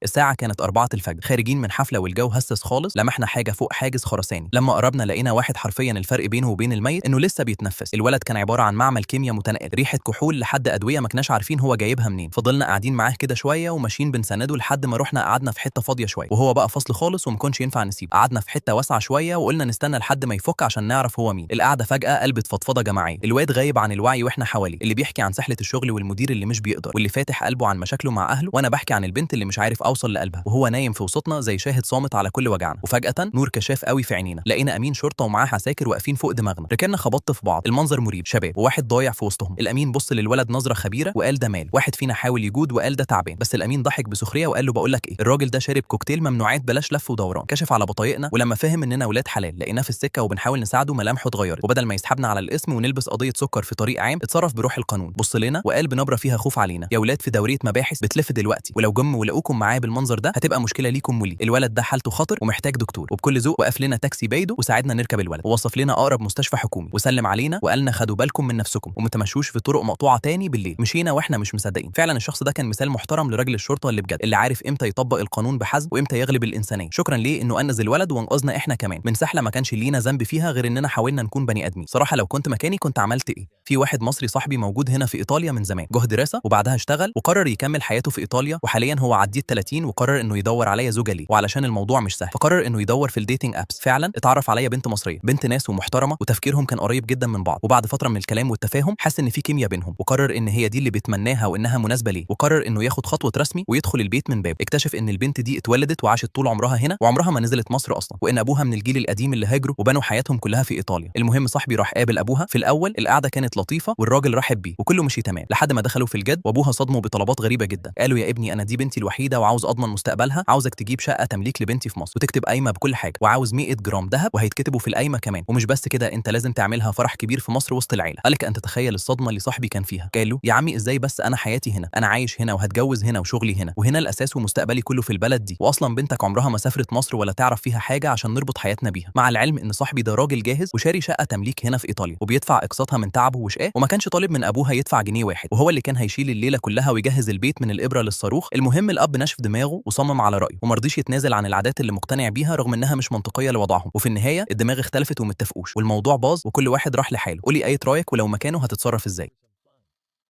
الساعة كانت 4 الفجر، خارجين من حفلة والجو هسس خالص. لمحنا حاجة فوق حاجز خرساني. لما قربنا لقينا واحد حرفيا الفرق بينه وبين الميت انه لسه بيتنفس. الولد كان عبارة عن معمل كيمياء متنقل، ريحه كحول لحد ادوية ما كناش عارفين هو جايبها منين. فضلنا قاعدين معاه كده شوية وماشيين بنسنده لحد ما رحنا قعدنا في حتة فاضية شوية، وهو بقى فصل خالص وما كانش ينفع نسيبه. قعدنا في حتة واسعة شوية وقلنا نستنى لحد ما يفك عشان نعرف هو مين. القعدة فجاة قلبت فضفضة جماعية. الواد غايب عن الوعي واحنا حواليه، اللي بيحكي عن سحله الشغل والمدير اللي مش بيقدر، واللي فاتح قلبه عن مشاكله مع اهله، وانا بحكي عن البنت اللي مش عارف اوصل لقلبها، وهو نايم في وسطنا زي شاهد صامت على كل وجعنا. وفجاة نور كشاف قوي في عينينا، لقينا امين شرطه ومعاه عساكر واقفين فوق دماغنا. ركنا خبطت في بعض، المنظر مريب، شباب وواحد ضايع في وسطهم. الامين بص للولد نظره خبيرة وقال ده مال. واحد فينا حاول يجود وقال ده تعبان، بس الامين ضحك بسخريه وقال له بقول لك ايه، الراجل ده شارب كوكتيل ممنوعات، بلاش لف ودوران. كشف على بطايقنا، ولما فهم اننا ولاد حلال لقيناه في السكة وبنحاول نساعده، ملامحه اتغيرت، وبدل ما يسحبنا على الاسم ونلبس قضية سكر في طريق عام، اتصرف بروح القانون. بص لنا وقال بنبره فيها خوف علينا، يا ولاد في دورية مباحث بتلف دلوقتي، ولو جم ولقوكم معاه بالمنظر ده هتبقى مشكلة ليكم وليه. الولد ده حالته خطر ومحتاج دكتور. وبكل ذوق وقف لنا تاكسي بايده وساعدنا نركب الولد، ووصف لنا اقرب مستشفى حكومي، وسلم علينا وقالنا خدوا بالكم من نفسكم وما تمشوش في طرق مقطوعة تاني بالليل. مشينا واحنا مش مصدقين. فعلا الشخص ده كان مثال محترم لراجل الشرطة اللي بجد، اللي عارف امتى يطبق القانون بحزم وامتى يغلب الانسانية. شكرا ليه انه انقذ الولد وانقذنا احنا كمان من سحله ما كانش لينا ذنب فيها غير اننا حاولنا نكون بني ادمين. صراحة لو كنت مكاني كنت عملت ايه؟ في واحد مصري صاحبي موجود هنا في ايطاليا من زمان، جه دراسة وبعدها اشتغل وقرر يكمل حياته في ايطاليا، وحاليا هو عديت 30 وقرر انه يدور عليا زوجه ليه. وعلشان الموضوع مش سهل فقرر انه يدور في ال dating apps. فعلا اتعرف عليا بنت مصرية، بنت ناس ومحترمه، وتفكيرهم كان قريب جدا من بعض. وبعد فترة من الكلام والتفاهم حس ان في كيمياء بينهم، وقرر ان هي دي اللي بيتمناها وانها مناسبة ليه، وقرر انه ياخد خطوة رسمي ويدخل البيت من باب. اكتشف ان البنت دي اتولدت وعاشت طول عمرها هنا وعمرها ما نزلت مصر اصلا، وان ابوها من الجيل القديم اللي هاجروا وبنوا حياتهم كلها في ايطاليا. المهم صاحبي راح قابل ابوها. في الاول القعدة كانت لطيفة والراجل رحب بيه وكله مشي تمام، لحد ما دخلوا في الجد وابوها صدمة بطلبات غريبة جدا. قالوا يا ابني انا دي بنتي الوحيدة وعاوز اضمن مستقبلها، عاوزك تجيب شقه تمليك لبنتي في مصر وتكتب قايمة بكل حاجة، وعاوز 100 جرام ذهب وهيتكتبوا في القايمة كمان، ومش بس كده انت لازم تعملها فرح كبير في مصر وسط العيلة. قالك ان تتخيل الصدمة اللي صاحبي كان فيها. قال له يا عمي ازاي بس، انا حياتي هنا، انا عايش هنا وهتجوز هنا وشغلي هنا، وهنا الاساس ومستقبلي كله في البلد دي، واصلا بنتك عمرها ما سافرت مصر ولا تعرف فيها حاجة عشان نربط حياتنا بيها. مع العلم ان صاحبي ده راجل جاهز وشاري شقه تمليك هنا في ايطاليا وبيدفع اقساطها من تعبه وشقاه، وما كانش طالب من ابوها يدفع جنيه واحد، وهو اللي كان هيشيل الليلة كلها ويجهز البيت من الابره للصاروخ. المهم الاب نشف دماغه وصمم على رايه وما رضيش يتنازل عن العادات اللي مقتنع بيها رغم انها مش منطقية لوضعهم. وفي النهاية الدماغ اختلفت ومتفقوش والموضوع باظ وكل واحد راح لحاله. قولي ايه رايك، ولو مكانه هتتصرف ازاي؟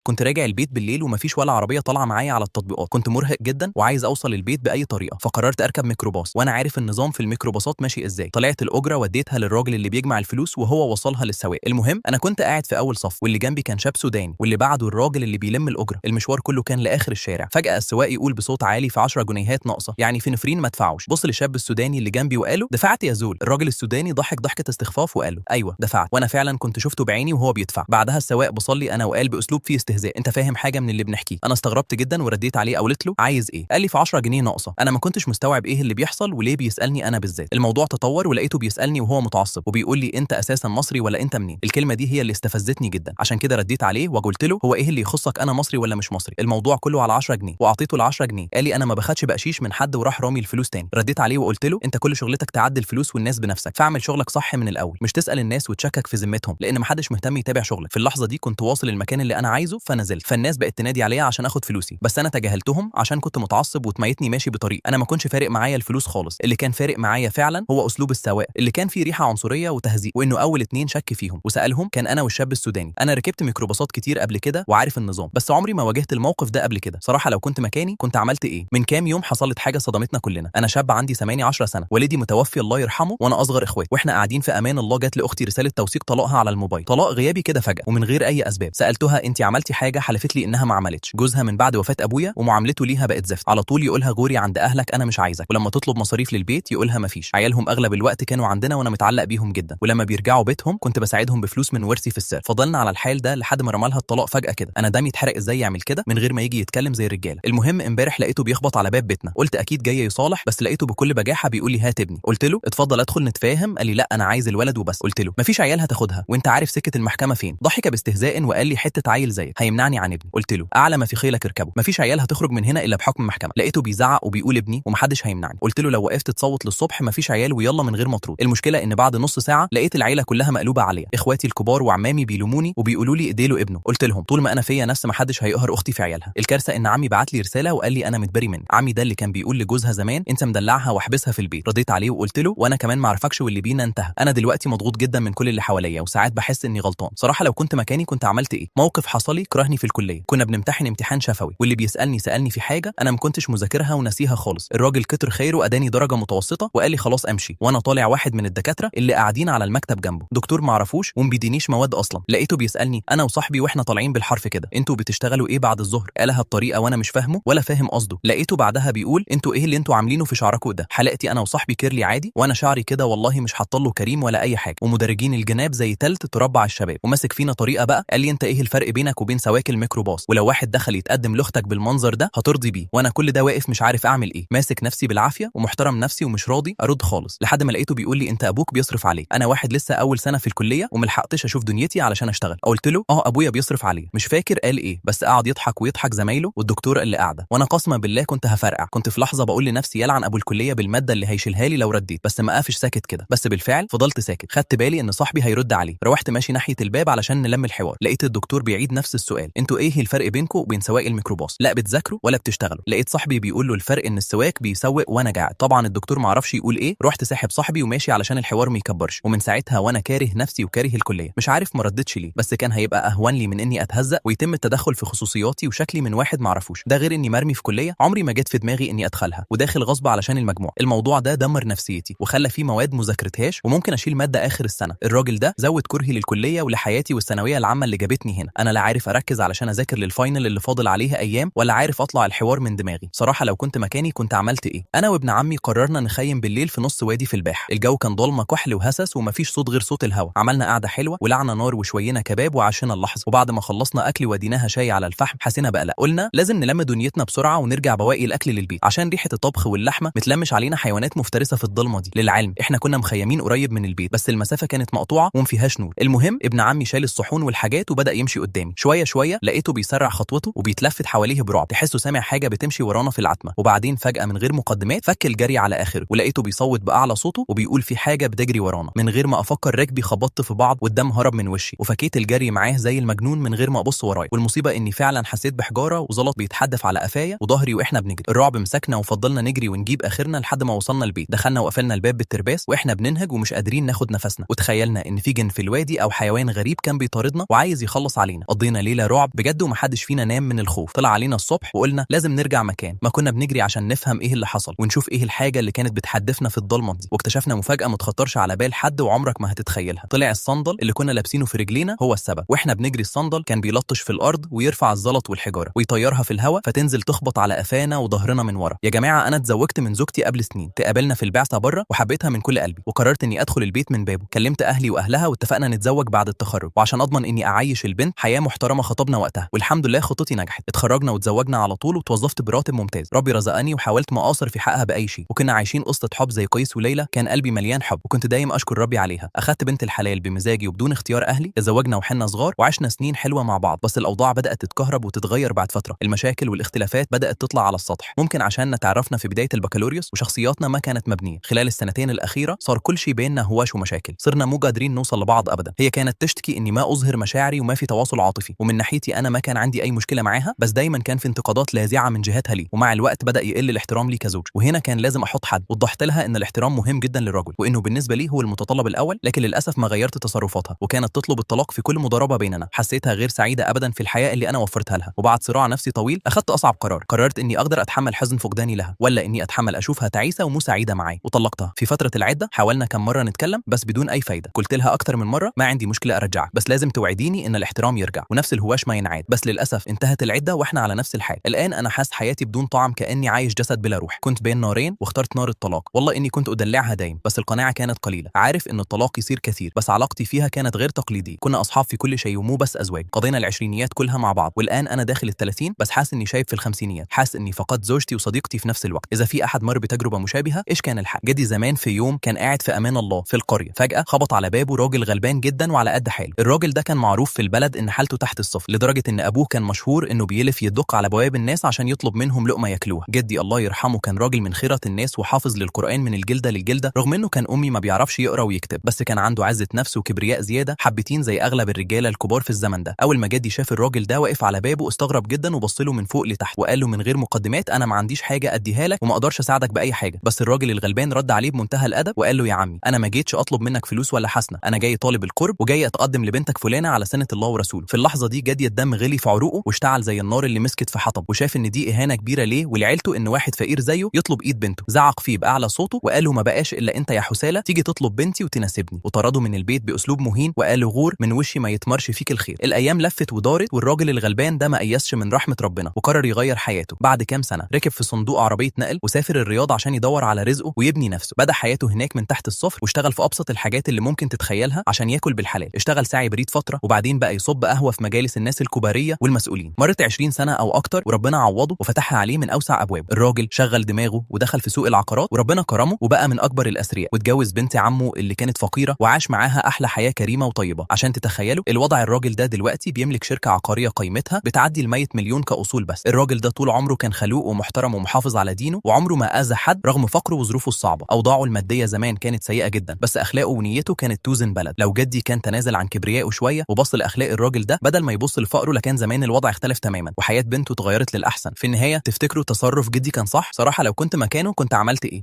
كنت راجع البيت بالليل ومفيش ولا عربية طالعه معايا على التطبيقات. كنت مرهق جدا وعايز اوصل البيت باي طريقه، فقررت اركب ميكروباص، وانا عارف النظام في الميكروباصات ماشي ازاي. طلعت الاجرة وديتها للراجل اللي بيجمع الفلوس وهو وصلها للسواق. المهم انا كنت قاعد في اول صف، واللي جنبي كان شاب سوداني، واللي بعده الراجل اللي بيلم الاجرة. المشوار كله كان لاخر الشارع. فجاة السواق يقول بصوت عالي في 10 جنيهات ناقصه، يعني في نفرين ما دفعوش. بص للشاب السوداني اللي جنبي وقاله دفعت يا زول. الراجل السوداني ضحك ضحكه استخفاف وقال له ايوه دفعت، وانا فعلا كنت شفته بعيني وهو بيدفع. بعدها السواق بصلي انا وقال باسلوب فيه استهزاء، انت فاهم حاجة من اللي بنحكيه؟ انا استغربت جدا ورديت عليه قلت له عايز ايه؟ قال لي في 10 جنيه ناقصه. انا ما كنتش مستوعب ايه اللي بيحصل وليه بيسالني انا بالذات. الموضوع تطور ولقيته بيسالني وهو متعصب وبيقول لي انت اساسا مصري ولا انت منين؟ الكلمة دي هي اللي استفزتني جدا، عشان كده رديت عليه وقلت له هو ايه اللي يخصك انا مصري ولا مش مصري؟ الموضوع كله على 10 جنيه، واعطيته ال 10 جنيه. قال لي انا ما باخدش بقشيش من حد، وراح رامي الفلوس تاني. رديت عليه وقلت له انت كل شغلتك تعدل فلوس والناس بنفسك، فاعمل شغلك صح من الاول، مش تسال الناس وتشكك في ذمتهم لان محدش مهتم يتابع شغلك. في اللحظة دي كنت واصل المكان اللي انا عايزه فنزلت، فالناس بقت تنادي عليا عشان اخد فلوسي، بس انا تجاهلتهم عشان كنت متعصب وتميتني ماشي بطريق. انا ما كنتش فارق معايا الفلوس خالص، اللي كان فارق معايا فعلا هو اسلوب السواق اللي كان فيه ريحه عنصرية وتهزيء، وانه اول اتنين شك فيهم وسالهم كان انا والشاب السوداني. انا ركبت ميكروباصات كتير قبل كده وعارف النظام، بس عمري ما واجهت الموقف ده قبل كده. صراحة لو كنت مكاني كنت عملت ايه؟ من كام يوم حصلت حاجة صدمتنا كلنا. انا شاب عندي 18 سنة، والدي متوفي الله يرحمه، وانا اصغر اخواتي. واحنا قاعدين في امان الله جت لاختي رسالة توثيق طلاقها على الموبايل، طلاق غيابي كده فجاة ومن غير اي اسباب. سالتها انت عملتي حاجة؟ حلفت لي انها ما عملتش. جوزها من بعد وفاه ابويا ومعاملته ليها بقت زفت، على طول يقولها غوري عند اهلك انا مش عايزك، ولما تطلب مصاريف للبيت يقولها مفيش. عيالهم اغلب الوقت كانوا عندنا وانا متعلق بيهم جدا، ولما بيرجعوا بيتهم كنت بساعدهم بفلوس من ورثي في السر. فضلنا على الحال ده لحد ما رمالها الطلاق فجاة كده. انا دمي اتحرق، ازاي يعمل كده من غير ما يجي يتكلم زي الرجالة. المهم امبارح لقيته بيخبط على باب بيتنا، قلت اكيد جاي يصالح، بس لقيته بكل بجاحه بيقول لي هات ابني. قلت له اتفضل ادخل نتفاهم. قال لي لا انا عايز الولد وبس. قلت له مفيش عيال هتاخدها وانت عارف سكة المحكمة فين. ضحك باستهزاء وقال لي حتة عيل زيك هيمنعني عن ابني. قلت له اعلى ما في خيلك اركبه، مفيش عيال هتخرج من هنا الا بحكم محكمة. لقيته بيزعق وبيقول ابني ومحدش هيمنعني. قلت له لو وقفت تصوت للصبح مفيش عيال ويلا من غير مطرود. المشكلة ان بعد نص ساعة لقيت العيلة كلها مقلوبة عليا، اخواتي الكبار وعمامي بيلوموني وبيقولوا لي اديله ابنه. قلت لهم طول ما انا فيا نفس محدش هيقهر اختي في عيالها. الكارثة ان عمي بعت لي رسالة وقال لي انا متبري منك. عمي ده اللي كان بيقول لجوزها زمان انت مدلعها واحبسها في البيت. رديت عليه وقلت له وانا كمان ما اعرفكش واللي بينا انتهى. انا دلوقتي مضغوط جدا من كل اللي حواليا وساعات بحس اني غلطان. صراحة لو كنت مكاني كنت عملت ايه؟ موقف حصل لي كرهني في الكلية. كنا بنمتحن امتحان شفوي واللي بيسالني سالني في حاجة انا ما كنتش مذاكرها وناسيها خالص. الراجل كتر خيره اداني درجه متوسطه وقال لي خلاص امشي، وانا طالع واحد من الدكاترة اللي قاعدين على المكتب جنبه، دكتور ما اعرفوش وما بيدينيش مواد اصلا. لقيته بيسالني انا وصاحبي واحنا طالعين بالحرف كده، انتوا بتشتغلوا ايه بعد الظهر؟ قالها بطريقة وانا مش فاهمه ولا فاهم قصده. لقيته بعدها بيقول انتوا ايه اللي انتوا عاملينه في شعركم ده؟ حلقتي انا وصاحبي curly عادي وانا شعري كده والله مش حاطه كريم ولا اي حاجة، ومدرجين الجناب زي تلت تربع الشباب، وماسك فينا طريقه بقى. قال لي انت ايه الفرق بينك وبين سواق الميكروباص؟ ولو واحد دخل يتقدم لاختك بالمنظر ده هترضي بيه؟ وانا كل ده واقف مش عارف اعمل ايه، ماسك نفسي بالعافية ومحترم نفسي ومش راضي ارد خالص، لحد ما لقيته بيقول لي انت ابوك بيصرف عليك. انا واحد لسه اول سنة في الكلية وملحقتش اشوف دنيتي علشان اشتغل. قلت له اه ابويا بيصرف عليه. مش فاكر قال ايه، بس قعد يضحك ويضحك زمايله والدكتورة اللي قاعدة، وانا قسما بالله كنت هفرقع. كنت في لحظة بقول لنفسي يلعن ابو الكلية بالماده اللي هيشيلها لي لو رديت، بس ما قافش ساكت كده. بس بالفعل فضلت ساكت. خدت بالي ان صاحبي هيرد عليه. روحت ماشي ناحية الباب علشان نلم الحوار، لقيت الدكتور بيعيد نفس السؤال، انتوا ايه الفرق بينكم وبين سواق الميكروباص؟ لا بتذاكروا ولا بتشتغلوا. لقيت صاحبي بيقول له الفرق ان السواق بيسوق وانا قاعد. طبعا الدكتور ما عرفش يقول ايه. رحت ساحب صاحبي وماشي علشان الحوار ما يكبرش. ومن ساعتها وانا كاره نفسي وكاره الكلية، مش عارف ما ردتش ليه، بس كان هيبقى اهون لي من اني اتهزق ويتم التدخل في خصوصياتي وشكلي من واحد ما اعرفوش. ده غير اني مرمي في كليه عمري ما جت في دماغي اني ادخلها، وداخل غصب علشان المجموع. الموضوع ده دمر نفسيتي وخلى فيه مواد مذاكرتهاش وممكن اشيل مادة اخر السنة. الراجل ده زود كرهي للكليه ولحياتي والثانويه العامة اللي جابتني هنا. انا لا عارف اركز علشان اذاكر لل final اللي فاضل عليها ايام، ولا عارف اطلع الحوار من دماغي. صراحة لو كنت مكاني كنت عملت ايه؟ انا وابن عمي قررنا نخيم بالليل في نص وادي في الباحة. الجو كان ضلمة كحل وهسس ومفيش صوت غير صوت الهواء. عملنا قعدة حلوة ولعنا نار وشوينا كباب وعشنا اللحظة. وبعد ما خلصنا اكل وديناها شاي على الفحم حسينا بقلق. قلنا لازم نلم دنيتنا بسرعة ونرجع بواقي الاكل للبيت عشان ريحه الطبخ واللحمة متلمش علينا حيوانات مفترسة في الضلمة دي. للعلم احنا كنا مخيمين قريب من البيت بس المسافة كانت مقطوعة ومفيهاش نور. المهم ابن عمي شال الصحون والحاجات وبدا يمشي قدامي. شوية شوية لقيته بيسرع خطوته وبيتلفت حواليه برعب، تحسه سامع حاجة بتمشي ورانا في العتمة. وبعدين فجاة من غير مقدمات فك الجري على اخره، ولقيته بيصوت باعلى صوته وبيقول في حاجة بتجري ورانا. من غير ما افكر ركبي خبطت في بعض والدم هرب من وشي، وفكيت الجري معاه زي المجنون من غير ما ابص ورايا. والمصيبة اني فعلا حسيت بحجارة وزلط بيتحدف على قفايا وظهري واحنا بنجري. الرعب مسكنا وفضلنا نجري ونجيب اخرنا لحد ما وصلنا البيت. دخلنا وقفلنا الباب بالترباس واحنا بننهج ومش قادرين ناخد نفسنا، وتخيلنا ان في جن في الوادي او حيوان غريب كان بيطاردنا وعايز يخلص علينا. قضينا ليلة رعب بجد ومحدش فينا نام من الخوف. طلع علينا الصبح وقلنا لازم نرجع مكان ما كنا بنجري عشان نفهم ايه اللي حصل ونشوف ايه الحاجة اللي كانت بتحدفنا في الضلمة دي. واكتشفنا مفاجاة ما تخطرش على بال حد وعمرك ما هتتخيلها. طلع الصندل اللي كنا لابسينه في رجلينا هو السبب. واحنا بنجري الصندل كان بيلطش في الارض ويرفع الزلط والحجارة ويطيرها في الهواء فتنزل تخبط على قفانا وظهرنا من ورا. يا جماعة انا اتزوجت من زوجتي قبل سنين، تقابلنا في البعثة بره وحبيتها من كل قلبي وقررت اني ادخل البيت من بابه. كلمت اهلي واهلها واتفقنا نتزوج بعد التخرج، وعشان اضمن اني اعيش البنت حياة محترمه خطبنا وقتها، والحمد لله خطتي نجحت. اتخرجنا وتزوجنا على طول وتوظفت براتب ممتاز. ربي رزقني وحاولت ما اقصر في حقها باي شيء، وكنا عايشين قصة حب زي قيس وليلى. كان قلبي مليان حب وكنت دايم اشكر ربي عليها. اخدت بنت الحلال بمزاجي وبدون اختيار اهلي. تزوجنا وحنا صغار وعشنا سنين حلوة مع بعض، بس الاوضاع بدات تتكهرب وتتغير بعد فترة. المشاكل والاختلافات بدات تطلع على السطح، ممكن عشان تعرفنا في بداية البكالوريوس وشخصياتنا ما كانت مبنية. خلال السنتين الاخيرة صار كل شيء بيننا هواش ومشاكل، صرنا مو قادرين نوصل لبعض ابدا. هي كانت تشتكي اني ما اظهر مشاعري وما في تواصل عاطفي، ومن ناحيتي انا ما كان عندي اي مشكلة معاها، بس دايما كان في انتقادات لاذعه من جهتها لي. ومع الوقت بدا يقل الاحترام لي كزوج، وهنا كان لازم احط حد. وضحت لها ان الاحترام مهم جدا للرجل وانه بالنسبة لي هو المتطلب الاول، لكن للاسف ما غيرت تصرفاتها وكانت تطلب الطلاق في كل مضاربة بيننا. حسيتها غير سعيدة ابدا في الحياة اللي انا وفرتها لها. وبعد صراع نفسي طويل اخذت اصعب قرار. قررت اني اقدر اتحمل حزن فقداني لها ولا اني اتحمل اشوفها تعيسه ومو سعيدة معي، وطلقتها. في فترة العدة حاولنا كم مرة نتكلم بس بدون اي فايده. قلت لها اكتر من مرة ما عندي مشكلة ارجعك، بس لازم توعديني ان الاحترام يرجع ونفس الهواش ما ينعاد. بس للاسف انتهت العدة واحنا على نفس الحال. الان انا حاسس حياتي بدون طعم، كاني عايش جسد بلا روح. كنت بين نارين واخترت نار الطلاق. والله اني كنت ادلعها دايم بس القناعة كانت قليله. عارف ان الطلاق يصير كثير، بس علاقتي فيها كانت غير تقليدية. كنا اصحاب في كل شيء ومو بس ازواج. قضينا العشرينيات كلها مع بعض، والان انا داخل ال30 بس حاسس اني شايب في الخمسينيات. حاسس اني فقدت زوجتي وصديقتي في نفس الوقت. اذا في احد مر بتجربه مشابهة ايش كان الحل؟ جدي زمان في يوم كان قاعد في امان الله في القرية، فجاة خبط على بابه راجل غلبان جدا وعلى قد حاله. الراجل ده كان معروف في البلد ان حالته تحت الصفر، لدرجة ان ابوه كان مشهور انه بيلف يدق على بواب الناس عشان يطلب منهم لقمة ياكلوها. جدي الله يرحمه كان راجل من خيرة الناس وحافظ للقران من الجلدة للجلده، رغم انه كان امي ما بيعرفش يقرا ويكتب، بس كان عنده عزه نفس وكبرياء زيادة حبتين زي اغلب الرجالة الكبار في الزمن ده. اول ما جدي شاف الراجل ده واقف على بابه استغرب جدا وبص له من فوق لتحت وقال له من غير مقدمات: انا ما عنديش حاجة اديها لك وما اقدرش اساعدك باي حاجة. بس الراجل الغلبان رد عليه بمنتهى الادب وقال له: يا عمي انا ما جيتش اطلب منك فلوس ولا حسنه، انا جاي طالب القرب وجاي اتقدم لبنتك فلانه على سنة الله ورسوله. في اللحظة دي جدي الدم غلي في عروقه واشتعل زي النار اللي مسكت في حطب، وشاف ان دي اهانه كبيرة ليه ولعيلته ان واحد فقير زيه يطلب ايد بنته. زعق فيه باعلى صوته وقال له: ما بقاش الا انت يا حساله تيجي تطلب بنتي وتناسبني. وطرده من البيت باسلوب مهين وقال له: غور من وشي ما يتمرش فيك الخير. الايام لفت ودارت والراجل الغلبان ده ما قيسش من رحمه ربنا وقرر يغير حياته. بعد كام سنة ركب في صندوق عربية نقل وسافر الرياض عشان يدور على رزقه ويبني نفسه. بدا حياته هناك من تحت الصفر واشتغل في ابسط الحاجات اللي ممكن تتخيلها عشان ياكل بالحلال. اشتغل ساعي بريد فترة وبعدين بقى يصب قهوة في مجالس الناس الكباريه والمسؤولين. مرت 20 سنة او اكتر وربنا عوضه وفتحها عليه من اوسع ابوابه. الراجل شغل دماغه ودخل في سوق العقارات وربنا كرمه وبقى من اكبر الاثرياء، واتجوز بنت عمه اللي كانت فقيرة وعاش معاها احلى حياة كريمة وطيبة. عشان تتخيلوا الوضع، الراجل ده دلوقتي بيملك شركة عقارية قيمتها بتعدي ال 100 مليون كاصول بس. الراجل ده طول عمره كان خلوق ومحترم ومحافظ على دينه وعمره ما اذى حد رغم فقره وظروفه الصعبة. اوضاعه المادية زمان كانت سيئه جدا، بس اخلاقه ونيته كانت توزن بلد. لو جدي كان تنازل عن كبريائه شوية وبص لاخلاق الراجل ده بدل ما يبص لفقره لكان زمان الوضع اختلف تماما وحياه بنته اتغيرت للاحسن. في النهاية تفتكروا تصرف جدي كان صح؟ صراحة لو كنت مكانه كنت عملت ايه؟